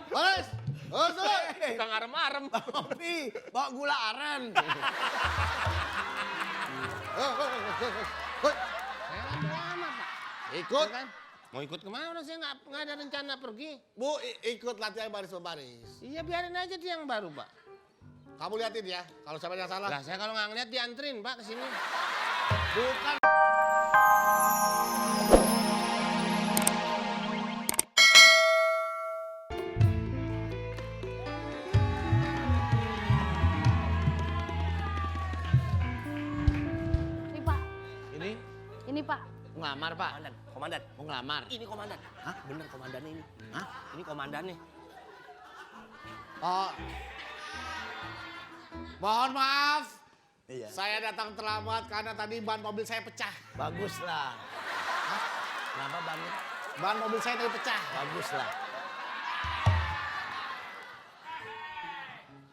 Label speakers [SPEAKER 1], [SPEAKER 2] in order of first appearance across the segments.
[SPEAKER 1] Baris.
[SPEAKER 2] Tukang arem-arem.
[SPEAKER 3] Kopi, bawa gula aren.
[SPEAKER 2] Saya lama, Pak.
[SPEAKER 1] Ikut.
[SPEAKER 2] Kan? Mau ikut kemana? Orang saya nggak ada rencana pergi.
[SPEAKER 1] Bu, ikut latihan baris berbaris.
[SPEAKER 2] Iya, biarin aja dia yang baru, Pak.
[SPEAKER 1] Kamu liatin ya, kalau siapa yang salah.
[SPEAKER 2] Lah, saya kalau nggak ngeliat diantrin, Pak, ke sini.
[SPEAKER 1] Bukan.
[SPEAKER 4] Ini Pak,
[SPEAKER 3] Ini
[SPEAKER 4] ini Pak.
[SPEAKER 3] ngelamar, Pak.
[SPEAKER 5] Komandan.
[SPEAKER 3] Mau ngelamar.
[SPEAKER 5] Ini komandan.
[SPEAKER 3] Hah?
[SPEAKER 5] Bener komandannya ini.
[SPEAKER 3] Hah?
[SPEAKER 5] Ini komandannya.
[SPEAKER 1] Oh. Mohon maaf.
[SPEAKER 3] Iya.
[SPEAKER 1] Saya datang terlambat karena tadi ban mobil saya pecah.
[SPEAKER 3] Bagus lah. Hah? Kenapa bannya?
[SPEAKER 1] Ban mobil saya tadi pecah.
[SPEAKER 3] Bagus lah.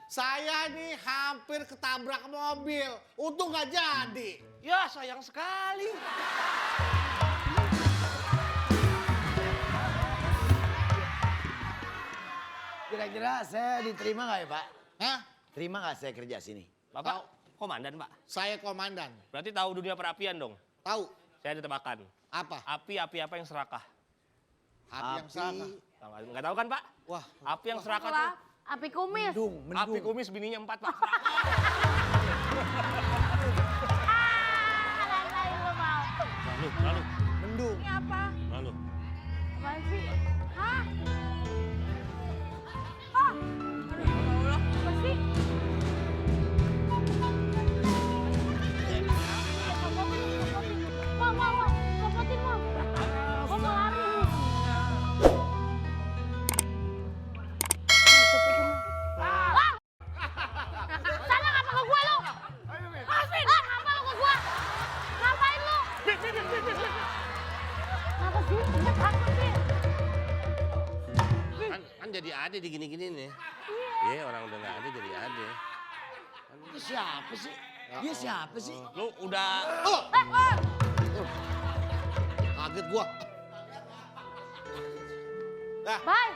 [SPEAKER 1] Saya nih hampir ketabrak mobil. Untung nggak jadi.
[SPEAKER 5] Ya sayang sekali.
[SPEAKER 3] Kira-kira saya diterima nggak ya, Pak?
[SPEAKER 1] Hah?
[SPEAKER 3] Terima nggak saya kerja sini?
[SPEAKER 5] Bapak komandan, Pak.
[SPEAKER 1] Saya komandan.
[SPEAKER 5] Berarti tahu dunia perapian dong.
[SPEAKER 1] Tahu
[SPEAKER 5] Saya ada tebakan.
[SPEAKER 1] apa?
[SPEAKER 5] Api apa yang serakah?
[SPEAKER 1] Api yang serakah.
[SPEAKER 5] Nggak tahu kan, Pak?
[SPEAKER 1] Wah,
[SPEAKER 5] Api yang serakah tuh.
[SPEAKER 4] Lah, api kumis.
[SPEAKER 3] Mendung,
[SPEAKER 5] Api kumis bininya 4, Pak.
[SPEAKER 4] Lain-lain lu mau.
[SPEAKER 5] Lalu.
[SPEAKER 3] mendung.
[SPEAKER 4] Ini apa?
[SPEAKER 5] Lalu.
[SPEAKER 4] Apaan sih? Hah? Oh. Aduh, apa sih? Mau. Kopotin, mau. Gua mau lari. Ah! Sana ngapa ke gua lu? Asmin! Ngapa lu ke gua? Ngapain lu? Ngapa sih? Nggak takut sih.
[SPEAKER 2] Kan jadi ade di gini-gini nih. Iya, orang udah nggak ada jadi ade.
[SPEAKER 3] Itu siapa sih? Dia siapa sih?
[SPEAKER 5] Lu udah
[SPEAKER 1] kaget gua. Nah,
[SPEAKER 4] Bye.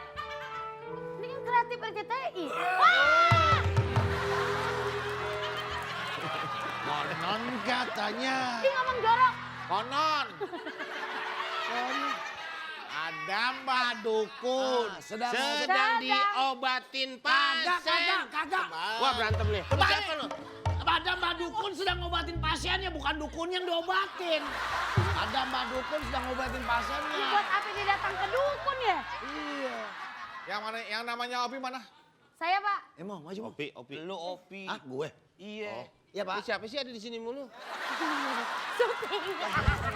[SPEAKER 4] Ini kan kreatif RCTI. Wah!
[SPEAKER 1] konon katanya.
[SPEAKER 4] Dia ngomong jorok.
[SPEAKER 1] Konon. Ada Mbak Dukun.
[SPEAKER 3] Sedang
[SPEAKER 2] Sedang diobatin pasien.
[SPEAKER 3] kagak.
[SPEAKER 2] Wah, berantem nih. Lu siapa lu?
[SPEAKER 3] Ada Mbak Dukun sedang ngobatin pasiennya, bukan dukun yang diobatin. Ada Mbak Dukun sedang ngobatin pasiennya.
[SPEAKER 4] Buat apa dia datang ke dukun ya?
[SPEAKER 3] Iya.
[SPEAKER 1] Yang mana? Yang namanya Opi mana?
[SPEAKER 4] Saya, Pak.
[SPEAKER 3] Mau maju mau.
[SPEAKER 2] Opi.
[SPEAKER 5] lu Opi.
[SPEAKER 3] Ah, gue.
[SPEAKER 5] Iya.
[SPEAKER 3] Iya,
[SPEAKER 2] Ini
[SPEAKER 3] Pak.
[SPEAKER 2] siapa sih ada di sini mulu?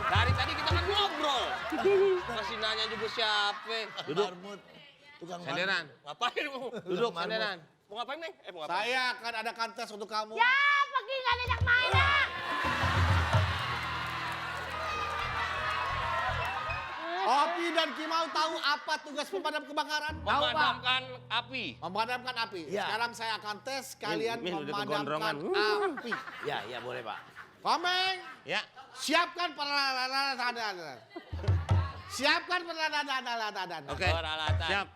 [SPEAKER 5] Dari tadi kita kan ngobrol. Masih nanya juga siapa.
[SPEAKER 2] Duduk.
[SPEAKER 3] Marmut. Tukang
[SPEAKER 2] Sanderan.
[SPEAKER 5] Ngapain lu?
[SPEAKER 2] Duduk, sanderan.
[SPEAKER 5] Mau ngapain, Neng? Mau ngapain?
[SPEAKER 1] Saya akan adakan tes untuk kamu.
[SPEAKER 4] Ya, pergi nggak ada yang main ya.
[SPEAKER 1] Opi dan Kimau tahu apa tugas pemadam kebakaran?
[SPEAKER 5] Memadamkan api.
[SPEAKER 1] Memadamkan api.
[SPEAKER 3] Iya.
[SPEAKER 1] Sekarang saya akan tes kalian
[SPEAKER 2] Min, udah
[SPEAKER 1] memadamkan
[SPEAKER 2] kegondrongan.
[SPEAKER 1] api.
[SPEAKER 3] Ya, boleh, Pak.
[SPEAKER 1] Komeng,
[SPEAKER 2] Ya.
[SPEAKER 1] siapkan peralatan. Siapkan peralatan.
[SPEAKER 2] Oke.
[SPEAKER 5] Peralatan.
[SPEAKER 2] Siap.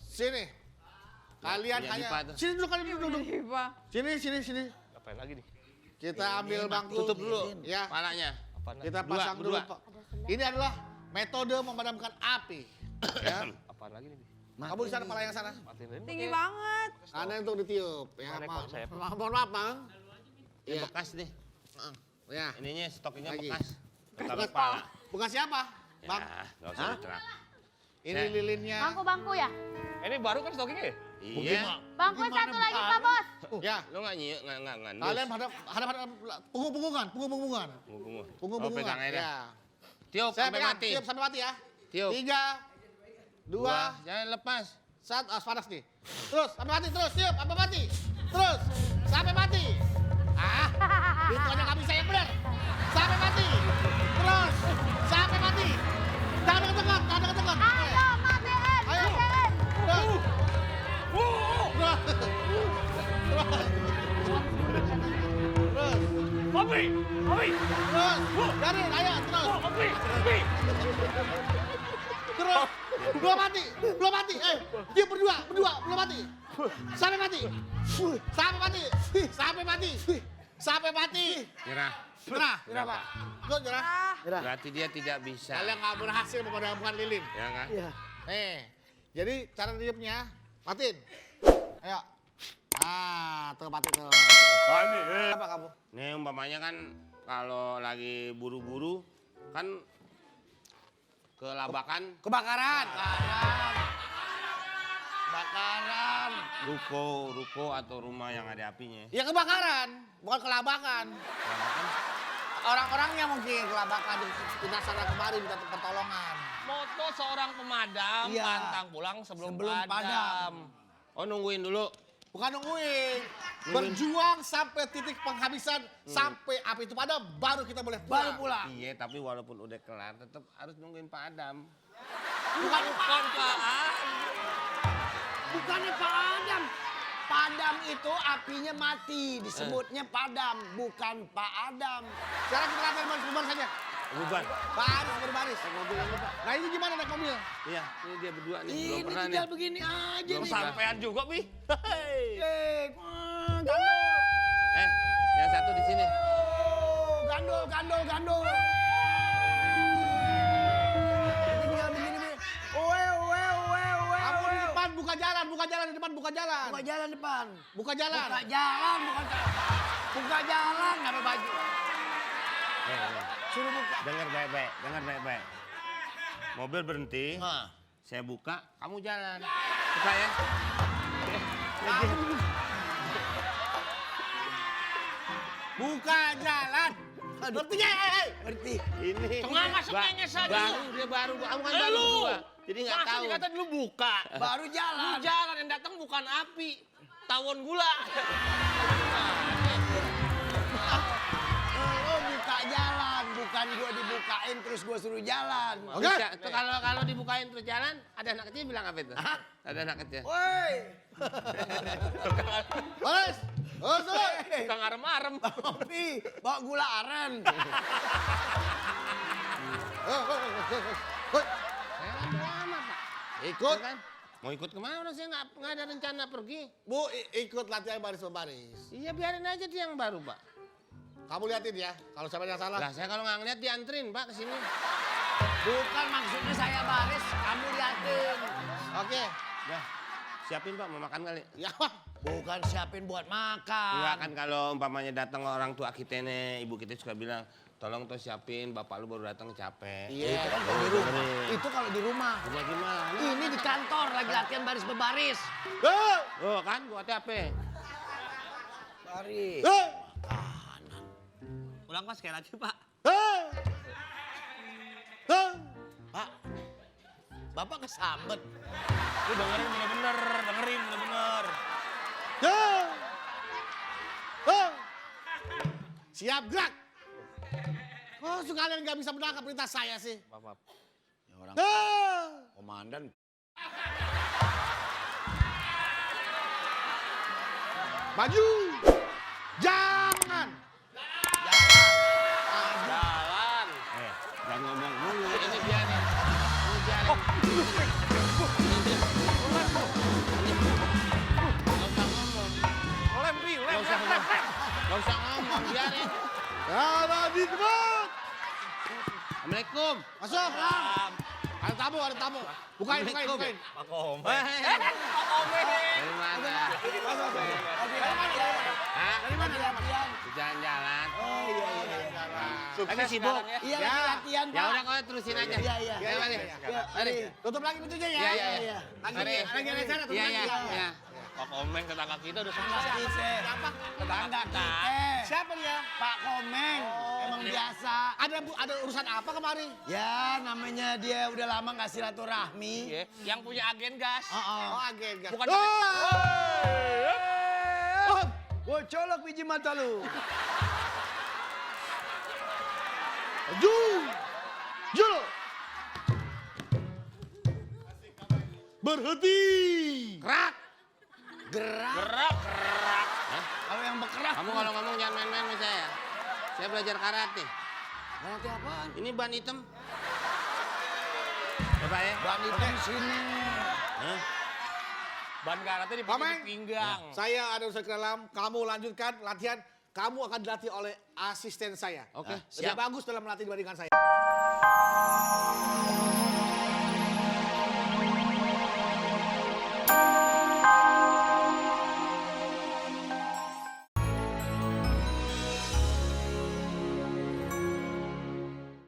[SPEAKER 1] Sini. Kalian
[SPEAKER 2] Ya,
[SPEAKER 1] hanya
[SPEAKER 2] Dipa tuh.
[SPEAKER 1] sini dulu kalian duduk. Sini.
[SPEAKER 5] Ngapain lagi nih?
[SPEAKER 1] Kita ambil bangku.
[SPEAKER 2] Tutup dulu.
[SPEAKER 1] Ya.
[SPEAKER 2] Palanya.
[SPEAKER 5] Apaan lagi?
[SPEAKER 1] Kita pasang dulu.
[SPEAKER 2] berdua.
[SPEAKER 1] Pak. Ini adalah metode memadamkan api. Ya.
[SPEAKER 5] Apaan lagi nih?
[SPEAKER 1] Kamu di sana, pala yang sana.
[SPEAKER 5] Matiin ini.
[SPEAKER 6] Tinggi banget.
[SPEAKER 1] Karena untuk ditiup. Ya,
[SPEAKER 5] Mana konsep?
[SPEAKER 1] mohon maaf, Bang.
[SPEAKER 2] Ini
[SPEAKER 1] Iya.
[SPEAKER 2] bekas nih.
[SPEAKER 1] Ya.
[SPEAKER 2] Ininya stoknya
[SPEAKER 1] Lagi.
[SPEAKER 2] bekas. Taruh
[SPEAKER 1] Bekas
[SPEAKER 2] kepala.
[SPEAKER 1] Bukan siapa? Bang.
[SPEAKER 2] Ya, nggak usah diterak.
[SPEAKER 1] Ini lilinnya.
[SPEAKER 4] Bangku-bangku ya?
[SPEAKER 5] Ini baru kan stoknya ya?
[SPEAKER 2] Iya.
[SPEAKER 4] Bangku satu lagi, Pak Bos.
[SPEAKER 1] Ya.
[SPEAKER 2] Lu nggak nyiyuk, nggak ngandus.
[SPEAKER 1] Kalian hadap punggung-punggungan.
[SPEAKER 2] Punggung. Oh,
[SPEAKER 1] Punggung-punggungan.
[SPEAKER 2] pegang aja dah.
[SPEAKER 1] Ya.
[SPEAKER 2] Tiup
[SPEAKER 1] Saya
[SPEAKER 2] sampai
[SPEAKER 1] pegang,
[SPEAKER 2] mati.
[SPEAKER 1] tiup sampai mati ya.
[SPEAKER 2] Tiup.
[SPEAKER 1] 3, 2,
[SPEAKER 2] Jangan lepas.
[SPEAKER 1] 1, panas nih. Terus, sampai mati, terus, tiup, sampai mati. Terus, sampai mati. Itu aja nggak bisa yang benar. Sampai mati. Terus, sampai mati. Jangan deket-deket.
[SPEAKER 4] Ayo, matiin.
[SPEAKER 1] Ayo. Terus. Terus.
[SPEAKER 5] Opi!
[SPEAKER 1] Terus. Dari, ayo, terus.
[SPEAKER 5] Opi!
[SPEAKER 1] Terus. Belum mati. Dia berdua, belum mati. Sampai mati.
[SPEAKER 2] Nyerah.
[SPEAKER 1] Nyerah, Pak. Gue nyerah.
[SPEAKER 2] Berarti dia tidak bisa.
[SPEAKER 1] Kalian nggak berhasil memadamkan lilin.
[SPEAKER 2] Ya kan?
[SPEAKER 1] Jadi cara niupnya, matiin. Ayo. Tuh mati tuh. Apa kamu?
[SPEAKER 2] Nih umpamanya kan kalau lagi buru-buru kan kelabakan
[SPEAKER 3] Kebakaran. Kebakaran.
[SPEAKER 2] ruko atau rumah yang ada apinya.
[SPEAKER 1] Ya kebakaran, bukan kelabakan.
[SPEAKER 2] Kelabakan
[SPEAKER 1] Orang-orangnya mungkin kelabakan di sana kemari minta pertolongan.
[SPEAKER 5] Moto seorang pemadam
[SPEAKER 3] Iya.
[SPEAKER 5] pantang pulang sebelum
[SPEAKER 3] Sebelum
[SPEAKER 5] padam.
[SPEAKER 2] Oh nungguin dulu.
[SPEAKER 1] Bukan nungguin. Berjuang sampai titik penghabisan, sampai api itu padam, baru kita boleh pulang.
[SPEAKER 3] Baru pulang.
[SPEAKER 2] Iya tapi walaupun udah kelar tetap harus nungguin Pak Adam.
[SPEAKER 5] Bukan Pak.
[SPEAKER 3] Bukannya padam. Padam itu apinya mati, disebutnya padam, bukan Pak Adam.
[SPEAKER 1] Sekarang kita latihan baris saja.
[SPEAKER 2] Bubar.
[SPEAKER 1] Berbaris. Nah ini gimana naik mobil?
[SPEAKER 2] Iya, ini dia berdua nih.
[SPEAKER 3] Ini
[SPEAKER 2] Belum pernah
[SPEAKER 3] tinggal
[SPEAKER 2] nih.
[SPEAKER 3] begini aja
[SPEAKER 5] Belum
[SPEAKER 3] nih.
[SPEAKER 5] sampean juga, Bi.
[SPEAKER 3] Gandol.
[SPEAKER 2] Yang satu di sini.
[SPEAKER 3] Gandol. Tinggal begini, Bi.
[SPEAKER 1] Kamu di depan buka jalan di depan buka jalan.
[SPEAKER 3] Buka jalan depan.
[SPEAKER 1] Buka jalan.
[SPEAKER 3] Buka jalan, bukan jalan. Buka jalan, nggak pakai baju. Suruh buka.
[SPEAKER 2] Dengar baik-baik. Mobil berhenti, saya buka, kamu jalan. Buka ya.
[SPEAKER 1] Buka jalan. Ngerti nggak?
[SPEAKER 3] Ngerti.
[SPEAKER 2] Ini.
[SPEAKER 5] Tengah masuknya saja.
[SPEAKER 2] Dia baru. Kamu kan baru berdua. Jadi nggak
[SPEAKER 5] Masa
[SPEAKER 2] tahu.
[SPEAKER 5] dikata dulu buka.
[SPEAKER 3] Baru
[SPEAKER 5] Lu
[SPEAKER 3] jalan.
[SPEAKER 5] jalan yang datang bukan api. Tawon gula.
[SPEAKER 3] Oh, buka jalan, bukan gua dibukain terus gua suruh jalan.
[SPEAKER 1] Oke.
[SPEAKER 2] Bisa. Tuh, kalau dibukain terus jalan, ada anak kecil bilang apa itu? Ada anak kecil.
[SPEAKER 3] Woi.
[SPEAKER 1] Baris. Suruh.
[SPEAKER 5] Kang arem-arem.
[SPEAKER 3] Kopi, bawa gula aren.
[SPEAKER 2] Lama Pak.
[SPEAKER 1] Ikut.
[SPEAKER 2] Kan? Mau ikut kemana? Saya nggak ada rencana pergi.
[SPEAKER 1] Bu, ikut latihan baris berbaris.
[SPEAKER 2] Iya biarin aja dia yang baru Pak.
[SPEAKER 1] Kamu liatin ya, kalau siapa yang salah.
[SPEAKER 2] Lah saya kalau nggak ngeliat dianterin Pak ke sini.
[SPEAKER 3] Bukan maksudnya saya baris, kamu liatin.
[SPEAKER 1] Oke.
[SPEAKER 2] Dah. Siapin Pak mau makan kali.
[SPEAKER 1] Ya, Pak.
[SPEAKER 3] Bukan siapin buat makan.
[SPEAKER 2] Enggak kan kalau umpamanya datang orang tua kita nih, ibu kita suka bilang, tolong tuh siapin, bapak lu baru datang capek.
[SPEAKER 1] Iya.
[SPEAKER 3] Itu kan kalau di rumah. Itu kalau di rumah.
[SPEAKER 2] Rumah gimana?
[SPEAKER 3] Ini di kantor lagi latihan baris berbaris.
[SPEAKER 2] Oh kan buatnya apa?
[SPEAKER 3] Baris.
[SPEAKER 5] Ulang Mas sekali lagi, Pak.
[SPEAKER 3] Pak, Bapak kesambet.
[SPEAKER 5] Lu dengerin bener-bener.
[SPEAKER 1] Siap gerak. Oh, sekalian nggak bisa menangkap perintah saya sih.
[SPEAKER 5] Maaf.
[SPEAKER 3] Ya orang komandan.
[SPEAKER 1] Maju. Jangan.
[SPEAKER 5] Jalan.
[SPEAKER 2] Jangan ngomong mulu.
[SPEAKER 5] Ini biarin.
[SPEAKER 2] Gak usah ngomong, biarin.
[SPEAKER 1] Ada di depan.
[SPEAKER 2] Assalamualaikum.
[SPEAKER 1] Masuk. Ada tamu. Bukain.
[SPEAKER 5] Pak Komeng.
[SPEAKER 2] Dari mana? Hah?
[SPEAKER 3] Dari mana latihan?
[SPEAKER 2] Di jalan-jalan.
[SPEAKER 3] Oh iya.
[SPEAKER 2] Lagi sibuk.
[SPEAKER 3] Iya
[SPEAKER 1] Ya.
[SPEAKER 3] lagi latihan, Pak.
[SPEAKER 2] Ya udah kau terusin aja.
[SPEAKER 3] Iya.
[SPEAKER 2] Ya, mari.
[SPEAKER 3] Iya,
[SPEAKER 2] Mari.
[SPEAKER 1] Tutup lagi pintunya ya.
[SPEAKER 2] Iya.
[SPEAKER 1] Lagi ada sana tutup
[SPEAKER 2] Iya,
[SPEAKER 1] lagi.
[SPEAKER 2] iya.
[SPEAKER 5] Pak Komeng tetangga kita udah
[SPEAKER 3] Tetangga kita. Tetangga kita.
[SPEAKER 1] Siapa dia?
[SPEAKER 3] Pak Komeng. Emang biasa.
[SPEAKER 1] Ada urusan apa kemari?
[SPEAKER 3] Ya namanya dia udah lama nggak silaturahmi.
[SPEAKER 5] Iya, yang punya agen gas.
[SPEAKER 1] Oh, agen gas.
[SPEAKER 5] Bukan
[SPEAKER 3] Woi, colok biji mata lu.
[SPEAKER 1] Maju. Jalan. Berhenti.
[SPEAKER 2] Kerak.
[SPEAKER 3] Gerak.
[SPEAKER 2] Hah?
[SPEAKER 3] Kalau yang bergerak.
[SPEAKER 2] Kamu kalau ngomong jangan main-main sama saya. Saya belajar karate.
[SPEAKER 3] Karate apaan?
[SPEAKER 2] Ini ban hitam. saya.
[SPEAKER 3] Ban hitam di sini.
[SPEAKER 2] Hah?
[SPEAKER 5] Ban karatnya di
[SPEAKER 1] Pameng.
[SPEAKER 5] pinggang.
[SPEAKER 1] Saya ada urusan ke dalam, kamu lanjutkan latihan. Kamu akan dilatih oleh asisten saya.
[SPEAKER 3] Oke,
[SPEAKER 1] Lebih
[SPEAKER 3] siap.
[SPEAKER 1] bagus dalam melatih dibandingkan saya.